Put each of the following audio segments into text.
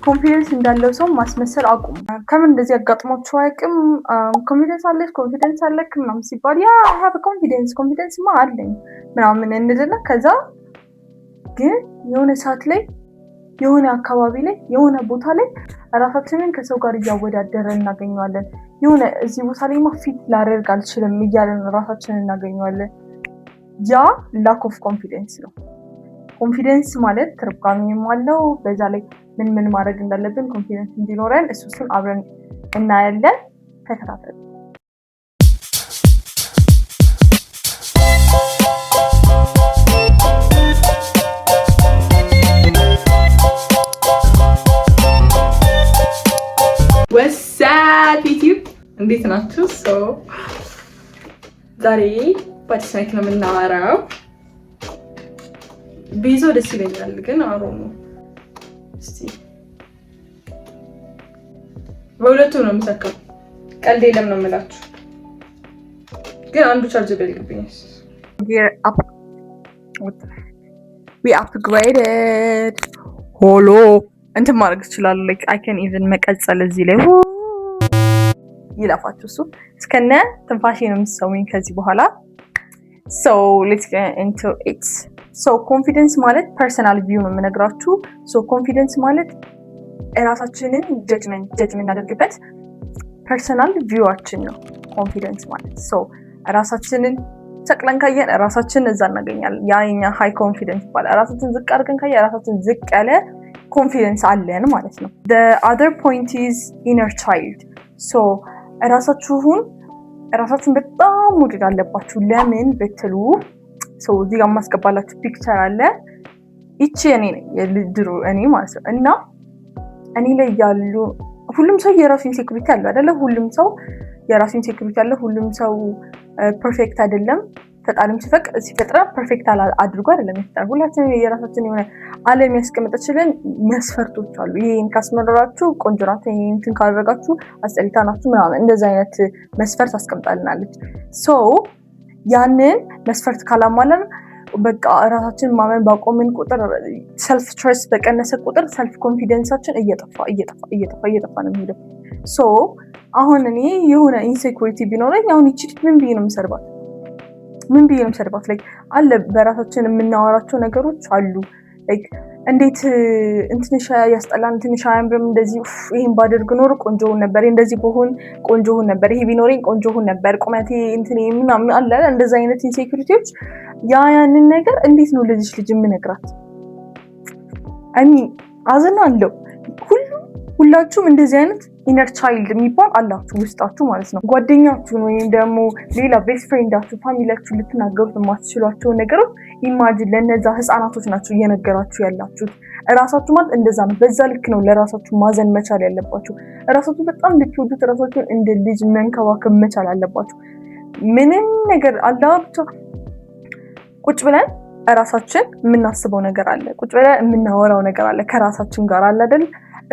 Confidence እንዳለው ሰው ማስመሰል አቁሙ። ከምን እንደዚህ አጋጥሟችሁ አያውቅም? Confidence አለች፣ confidence አለክ ምናምን ሲባል "Yeah, I have confidence፣ confidence ማ አለኝ" ምናምን እንልና ከዛ ግን የሆነ ሰዓት ላይ፣ የሆነ አካባቢ ላይ፣ የሆነ ቦታ ላይ ራሳችንን ከሰው ጋር እያወዳደረን እናገኘዋለን። የሆነ እዚህ ቦታ ላይ fit ላደርግ አልችልም እያለን ራሳችንን እናገኘዋለን። ያ lack of confidence ነው። Confidence ማለት ትርጓሜም አለው። በዛ ላይ ምን ምን ማድረግ እንዳለብን confidence እንዲኖረን እሱን አብረን እናያለን። ተከታተሉ። What's up YouTube፣ እንዴት ናችሁ? So ዛሬ በአዲስ mic ነው የምናወራው። ቢይዘው ደስ ይለኛል፣ ግን አሮ ነው። እስቲ በሁለቱ ነው የምሰካው። ቀልድ የለም ነው የምላችሁ። ግን አንዱ charge ቢያልቅብኝ። We upgraded። ሆሎ እንትን ማድረግ እችላለሁ። Like I can even መቀጸል እዚህ ላይ ይለፋችሁ። እሱ እስከነ ትንፋሼ ነው የምትሰሙኝ ከዚህ በኋላ። So let's get into it። So confidence ማለት personal view ነው የምነግራችሁ። So confidence ማለት እራሳችንን judgment judge የምናደርግበት personal view ኣችን ነው confidence ማለት። So ራሳችንን ሰቅለን ካየን ራሳችንን እዛ እናገኛለን። ያ የኛ high confidence ይባላል። ራሳችን ዝቅ አድርገን ካየን ራሳችን ዝቅ ያለ confidence አለን ማለት ነው። Other point is inner child። So ራሳችሁን በጣም መውደድ አለባችሁ። ለምን ብትሉ እዚህ ጋር የማስገባላችሁ picture አለ። ይቺ እኔ ነኝ፣ የድሮ እኔ ማለት ነው። እና እኔ ላይ ያሉ፣ ሁሉም ሰው የራሱ insecurity አለው አይደለ? ሁሉም ሰው የራሱ insecurity አለ። ሁሉም ሰው perfect አይደለም። ፈጣሪም ሲፈጥረን perfect አድርጎ አይደለም የፈጠረን። ሁላችንም የራሳችን የሆነ ዓለም ያስቀመጠችልን መስፈርቶች አሉ። ይሄን ካስመረራችሁ ቆንጆ ናት፣ ይሄን እንትን ካደረጋችሁ አስጠሊታ ናችሁ ምናምን፣ እንደዚ አይነት መስፈርት አስቀምጣልናለች። So ያንን መስፈርት ካላሟላን፣ በቃ ራሳችንን ማመን ባቆምን ቁጥር፣ self trust በቀነሰ ቁጥር self confidence ኣችን እየጠፋ እየጠፋ እየጠፋ እየጠፋ ነው የሚሄደው። So አሁን እኔ የሆነ insecurity ቢኖረኝ አሁን ይቺ ምን ብዬ ነው የምሰርባት? ምን ብዬ ነው የምሰርባት? Like አለ፣ በራሳችን የምናወራቸው ነገሮች አሉ። Like እንዴት እንትንሽ ያስጠላል፣ እንትንሽ አያምርም፣ እንደዚህ ይሄን ባደርግ ኖሮ ቆንጆ ሆን ነበር፣ እንደዚህ በሆን ቆንጆ ሆን ነበር፣ ይሄ ቢኖረኝ ቆንጆ ሆን ነበር፣ ቁመቴ እንትን ምናምን አለ፣ እንደዚ አይነት insecurity ዎች። ያንን ነገር እንዴት ነው ለዚች ልጅ የምነግራት? I mean አዝናለሁ። ሁሉም ሁላችሁም እንደዚህ አይነት inner child የሚባል አላችሁ ውስጣችሁ ማለት ነው። ጓደኛችሁን ወይም ደግሞ ሌላ best friend ኣችሁ፣ family ያችሁ ልትናገሩት የማትችሏቸውን ነገሮች imagine ለእነዛ ህፃናቶች ናቸው እየነገራችሁ ያላችሁት። እራሳችሁ ማለት እንደዛ ነው። በዛ ልክ ነው ለራሳችሁ ማዘን መቻል ያለባችሁ። እራሳችሁ በጣም ልትወዱት፣ እራሳችሁን እንደ ልጅ መንከባከብ መቻል አለባችሁ። ምንም ነገር አላ ብቻ ቁጭ ብለን እራሳችን የምናስበው ነገር አለ። ቁጭ ብለን የምናወራው ነገር አለ ከራሳችን ጋር አለ አይደል?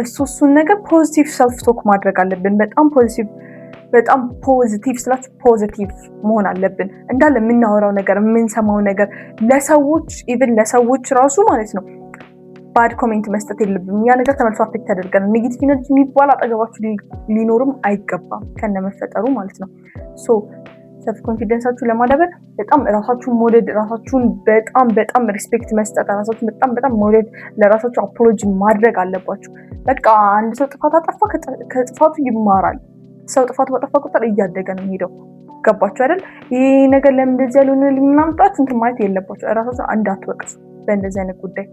እሱን ነገር positive self talk ማድረግ አለብን። በጣም positive፣ በጣም positive ስላችሁ positive መሆን አለብን። እንዳለ የምናወራው ነገር፣ የምንሰማው ነገር ለሰዎች፣ even ለሰዎች ራሱ ማለት ነው bad comment መስጠት የለብንም። ያ ነገር ተመልሶ affect ያደርገናል። Negative energy የሚባል አጠገባችሁ ሊኖርም አይገባም ከነመፈጠሩ ማለት ነው። So self confidence ኣችሁን ለማዳበር በጣም ራሳችሁን መውደድ፣ ራሳችሁን በጣም በጣም respect መስጠት፣ ራሳችሁን በጣም በጣም መውደድ፣ ለራሳችሁ apology ማድረግ አለባችሁ። በቃ አንድ ሰው ጥፋት አጠፋ፣ ከጥፋቱ ይማራል። ሰው ጥፋቱ ባጠፋ ቁጥር እያደገ ነው የሚሄደው። ገባችሁ አይደል? ይሄ ነገር ለምን እንደዚህ ያልሆነ ምናምን እንትን ማለት የለባችሁ። እራሳችሁ እንዳትወቅሱ በእንደዚህ አይነት ጉዳይ።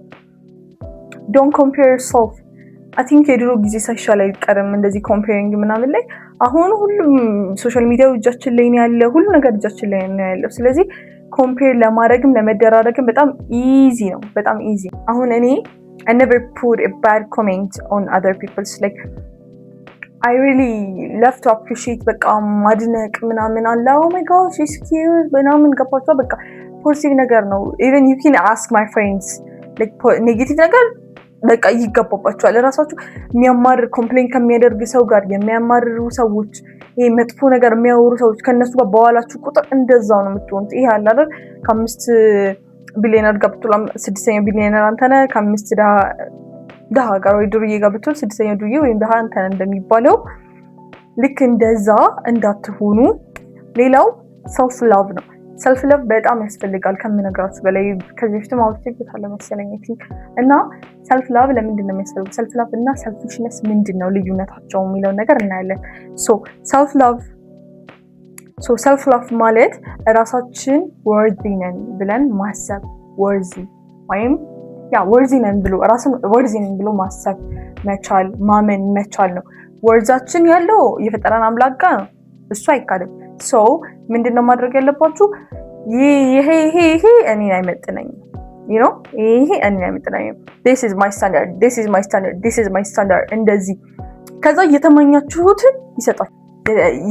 Don't compare yourself። I think የድሮ ጊዜ ሳይሻል አይቀርም እንደዚህ comparing ምናምን ላይ። አሁን ሁሉም social media ው እጃችን ላይ ነው ያለ፣ ሁሉ ነገር እጃችን ላይ ነው ያለው። ስለዚህ compare ለማድረግም ለመደራረግም በጣም easy ነው፣ በጣም easy። አሁን እኔ I never put a bad comment on other people's። Like I really love to appreciate፣ በቃ ማድነቅ ምናምን አለ፣ "Oh my God, she's cute" ምናምን፣ ገባችኋ? በቃ positive ነገር ነው። Even you can ask my friends። Negative ነገር በቃ ይገባባቸዋል። እራሳችሁ የሚያማርር፣ complain ከሚያደርግ ሰው ጋር፣ የሚያማርሩ ሰዎች፣ ይሄ መጥፎ ነገር የሚያወሩ ሰዎች፣ ከእነሱ ጋር በዋላችሁ ቁጥር እንደዛው ነው የምትሆኑት። ይሄ አለ አይደል፣ ከአምስት ቢሊዮነር ጋር ብትውል ስድስተኛው ቢሊዮነር አንተ ነህ። ከአምስት ድሃ ድሃ ጋር ወይ ዱርዬ ጋር ብትሆን ስድስተኛ ዱርዬ ወይም ድሃ እንትን እንደሚባለው ልክ እንደዛ እንዳትሆኑ። ሌላው self love ነው። Self love በጣም ያስፈልጋል ከምነግራችሁ በላይ። ከዚህ በፊትም አውርቼበታለሁ መሰለኝ think። እና self love ለምንድን ነው የሚያስፈልገው? Self love እና selfishness ምንድን ነው ልዩነታቸው የሚለውን ነገር እናያለን። So self love ማለት ራሳችን worthy ነን ብለን ማሰብ፣ worthy ወይም yeah worthy ነን ብሎ፣ ራስን worthy ነን ብሎ ማሰብ መቻል፣ ማመን መቻል ነው። Worth ኣችን ያለው የፈጠረን አምላክ ጋር ነው፣ እሱ አይካድም። So ምንድነው ማድረግ ያለባችሁ? ይሄ ይሄ ይሄ እኔን አይመጥነኝም፣ ይሄ እኔን አይመጥነኝም። This is my standard, this is my standard, this is my standard። እንደዚህ ከዛ እየተመኛችሁትን ይሰጣል።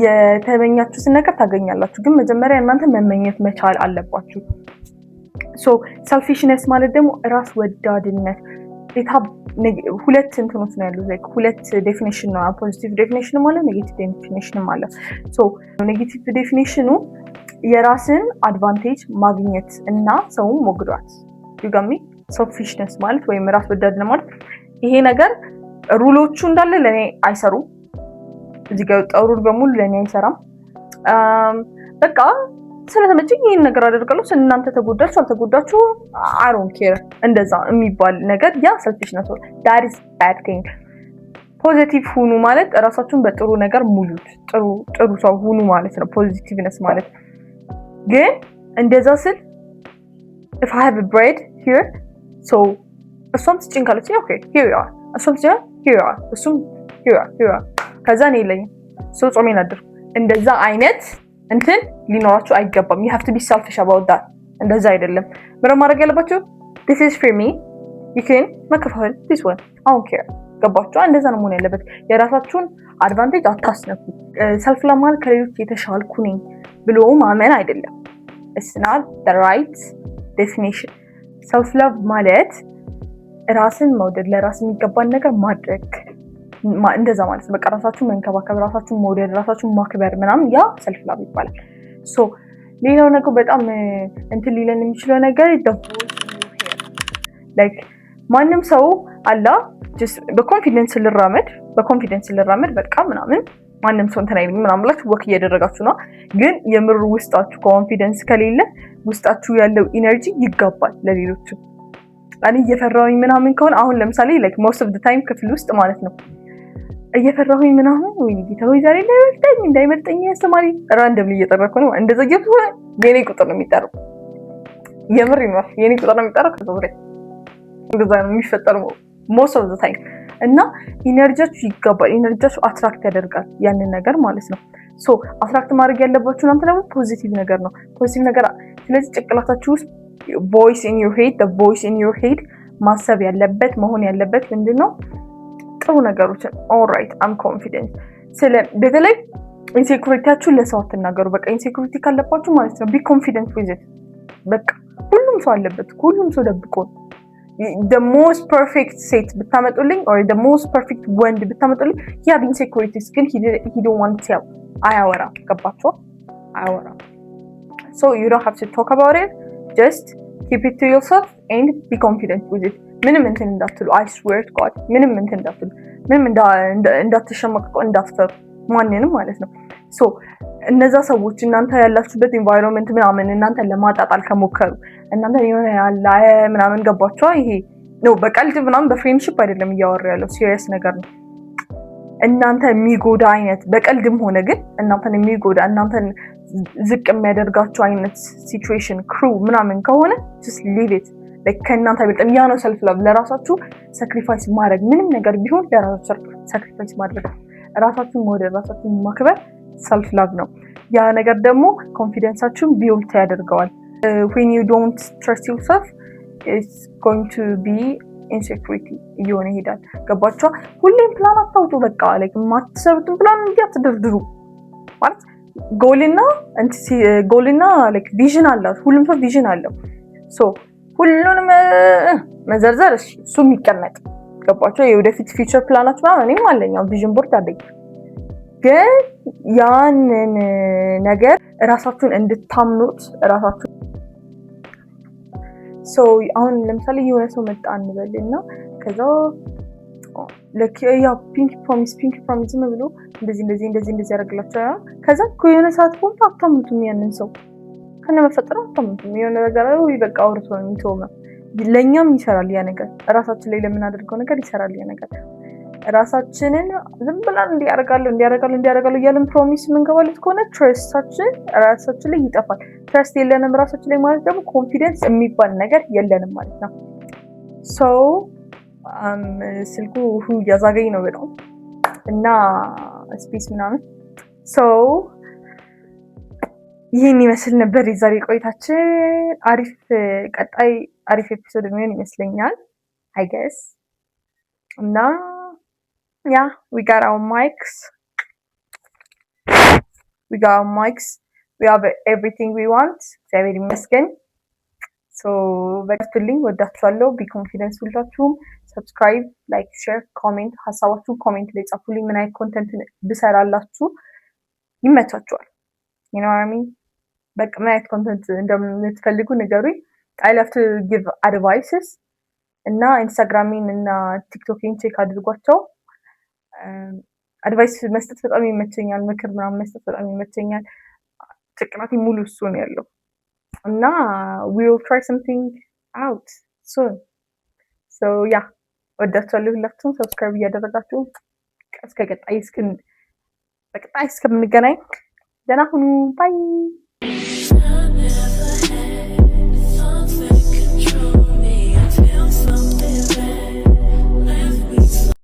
የተመኛችሁትን ነገር ታገኛላችሁ። ግን መጀመሪያ እናንተ መመኘት መቻል አለባችሁ። So selfishness ማለት ደግሞ ራስ ወዳድነት። ሁለት እንትኖች ነው ያሉት፣ ሁለት definition ነው። Positive definition ም አለ፣ negative definition ም አለ። So negative definition ኑ የራስን advantage ማግኘት እና ሰውን መጉዳት፣ you got me? Selfishness ማለት ወይም ራስ ወዳድነት ማለት ይሄ ነገር rule ኦቹ እንዳለ ለእኔ አይሰሩም። እዚህ ጋር የወጣው rule በሙሉ ለእኔ አይሰራም። በቃ ስለተመቸኝ ይህን ነገር አደርጋለሁ። እናንተ ተጎዳችሁ አልተጎዳችሁ I don't care እንደዛ የሚባል ነገር ያ selfishness፣ that is bad thing። Positive ሁኑ ማለት እራሳችሁን በጥሩ ነገር ሙሉት፣ ጥሩ ጥሩ ሰው ሁኑ ማለት ነው positiveness ማለት። ግን እንደዛ ስል if I have a bread here, so እሷም ስጭኝ ካለች okay, here you are፣ እሷም ስጭኝ here you are፣ እሱም here you are, here you are፣ ከዛ እኔ የለኝም፣ so ጾሜን አደርኩ። እንደዛ አይነት እንትን ሊኖራችሁ አይገባም። You have to be selfish about that። እንደዛ አይደለም። ምንም ማድረግ ያለባችሁ this is for me, you can መከፋፈል this one, I don't care። ገባችሁ? እንደዛ ነው መሆን ያለበት። የራሳችሁን advantage አታስነኩ። Self love ማለት ከሌሎች የተሻልኩ ነኝ ብሎ ማመን አይደለም። It's not the right definition። Self love ማለት ራስን መውደድ፣ ለራስ የሚገባን ነገር ማድረግ እንደዛ ማለት ነው። በቃ ራሳችሁን መንከባከብ፣ ራሳችሁን መውደድ፣ ራሳችሁን ማክበር ምናምን ያ self love ይባላል። So ሌላው ነገር በጣም እንትን ሊለን የሚችለው ነገር like ማንም ሰው አላ በ confidence ልራመድ፣ በ confidence ልራመድ በቃ ምናምን ማንም ሰው እንትን አይልም ምናምን ብላችሁ walk እያደረጋችሁ ነው። ግን የምር ውስጣችሁ confidence ከሌለ ውስጣችሁ ያለው energy ይጋባል ለሌሎቹ። እኔ እየፈራሁኝ ምናምን ከሆነ፣ አሁን ለምሳሌ like most of the time ክፍል ውስጥ ማለት ነው፣ እየፈራሁኝ ምናምን ወይ ጌታ ሆይ ዛሬ እንዳይመልጠኝ እንዳይመልጠኝ አስተማሪ random እየጠራኩ ነው። እንደዛ ገብቶ የኔ ቁጥር ነው የሚጠራው። የምር ይኖር የኔ ቁጥር ነው የሚጠራው። ከዛ ላይ እንደዛ ነው የሚፈጠረው most of the time። እና energy ያችሁ ይጋባል። Energy ያችሁ attract ያደርጋል ያንን ነገር ማለት ነው። So attract ማድረግ ያለባችሁ እናንተ ደግሞ positive ነገር ነው። Positive ነገር። ስለዚህ ጭንቅላታችሁ ውስጥ voice in your head, voice in your head ማሰብ ያለበት፣ መሆን ያለበት ምንድን ነው? ጥሩ ነገሮችን። Alright, I'm confident። ስለ በተለይ insecurity ያችሁን ለሰው አትናገሩ። በቃ insecurity ካለባችሁ ማለት ነው be confident with it። በቃ ሁሉም ሰው አለበት። ሁሉም ሰው ደብቆ፣ the most perfect ሴት ብታመጡልኝ or the most perfect ወንድ ብታመጡልኝ he have insecurities፣ ግን he don't want to tell፣ አያወራም። ገባችሁ? አያወራም። So you don't have to talk about it, just keep it to yourself and be confident with it። ምንም እንትን እንዳትሉ፣ I swear to God፣ ምንም እንትን እንዳትሉ፣ ምንም እንዳትሸማቀቁ፣ እንዳትፈሩ ማንንም ማለት ነው። So እነዛ ሰዎች እናንተ ያላችሁበት environment ምናምን እናንተን ለማጣጣል ከሞከሩ፣ እናንተ የሆነ ያለ ምናምን፣ ገባችኋ? ይሄ ነው በቀልድ ምናምን በ friendship አይደለም እያወራ ያለው፣ serious ነገር ነው። እናንተ የሚጎዳ አይነት በቀልድም ሆነ ግን እናንተን የሚጎዳ፣ እናንተን ዝቅ የሚያደርጋችሁ አይነት situation, crew ምናምን ከሆነ just leave it። ከእናንተ አይበልጥም። ያ ነው self love። ለራሳችሁ sacrifice ማድረግ፣ ምንም ነገር ቢሆን ለራሳችሁ sacrifice ማድረግ፣ ራሳችሁን መውደድ፣ ራሳችሁን ማክበር self love ነው። ያ ነገር ደግሞ confidence ኣችሁን build ያደርገዋል። When you don't trust yourself, it's going to be insecurity እየሆነ ይሄዳል። ገባችኋ? ሁሌም ፕላን አታውጡ። በቃ like የማትሰሩትን ፕላን እንዲህ አትደርድሩ። ማለት goal ና goal ና like vision አላት። ሁሉም ሰው vision አለው። So ሁሉንም መዘርዘር እሺ፣ እሱ የሚቀመጥ፣ ገባቸው? የወደፊት future plan ኣችሁ ምናምን እኔም አለኝ፣ vision board አለኝ። ግን ያንን ነገር እራሳችሁን እንድታምኑት እራሳችሁ፣ አሁን ለምሳሌ የሆነ ሰው መጣ እንበል እና ከዛ ያው pinky promise, pinky promise ዝም ብሎ እንደዚህ እንደዚህ እንደዚህ እንደዚህ ያደርግላቸዋል። ከዛ የሆነ ሰዓት በኋላ አታምኑትም፣ ያንን ሰው ከነመፈጠሩ አታምኑትም። የሆነ ነገር ወይ በቃ አውርቶ ነው የሚተወው። ለእኛም ይሰራል ያ ነገር፣ እራሳችን ላይ ለምናደርገው ነገር ይሰራል ያ ነገር። ራሳችንን ዝም ብለን እንዲያደርጋለሁ፣ እንዲያደርጋለሁ፣ እንዲያደርጋለሁ እያለን promise የምንገባለት ከሆነ trust ኣችን ራሳችን ላይ ይጠፋል። Trust የለንም ራሳችን ላይ ማለት ደግሞ confidence የሚባል ነገር የለንም ማለት ነው። So ስልኩ እያዛገኝ ነው በጣም እና space ምናምን። So ይህን ይመስል ነበር የዛሬ ቆይታችን። አሪፍ ቀጣይ አሪፍ episode የሚሆን ይመስለኛል፣ I guess። እና yeah, we got our mics, we got our mics, we have everything we want፣ እግዚአብሔር ይመስገን። So በርቱልኝ፣ ወዳችኋለሁ። Be confidence ሁላችሁም። Subscribe፣ like፣ share፣ comment፣ ሀሳባችሁን comment ላይ ጻፉልኝ። ምን አይነት content ብሰራላችሁ ይመቻችኋል? You know what I mean? በቃ ምን አይነት content እንደምትፈልጉ ንገሩኝ። I love to give advices። እና ኢንስታግራሜን እና ቲክቶኬን check አድርጓቸው። Advice መስጠት በጣም ይመቸኛል። ምክር ምናምን መስጠት በጣም ይመቸኛል። ጭንቅላቴ ሙሉ እሱ ነው ያለው። እና we will try something out soon. So yeah, ወዳችኋለሁ ሁላችሁም። Subscribe እያደረጋችሁ እስከ ቀጣይ እስክን በቀጣይ እስከምንገናኝ ደህና ሁኑ። Bye.